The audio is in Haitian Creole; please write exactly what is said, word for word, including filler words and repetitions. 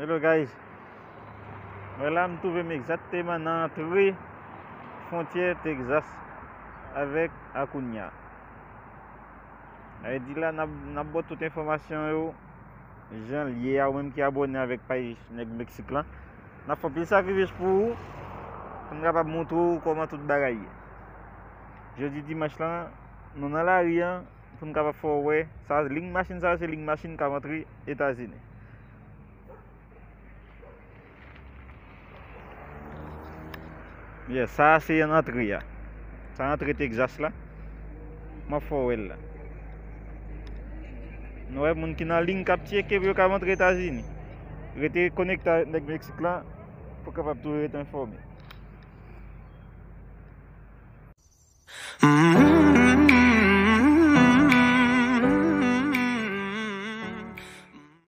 Hello guys. Mwen la, m twouve m egzakteman nan antre fwontyè Texas avèk Acuna. Sa vle di la, n ap, n ap ba w tout enfòmasyon yo jan l ye a, ou menm ki abòne avèk paj Nèg Meksik lan. N ap fè anpil sakrifis pou ou, pou n kapab montre w kòman tout bagay ye. Jodi dimanch lan, nou nan lari an, pou n kapab fè w wè. Sa, liy machin sa, se liy machin k ap antre Etazini. Yeah, sa se yon antre a. Sa antre Texas la. M ap fè w wè l la. Nou wè moun ki nan liy k ap tcheke pou yo ka antre Etazini. Rete konekte ak Nèg Meksik lan pou kapab toujou rete enfòme.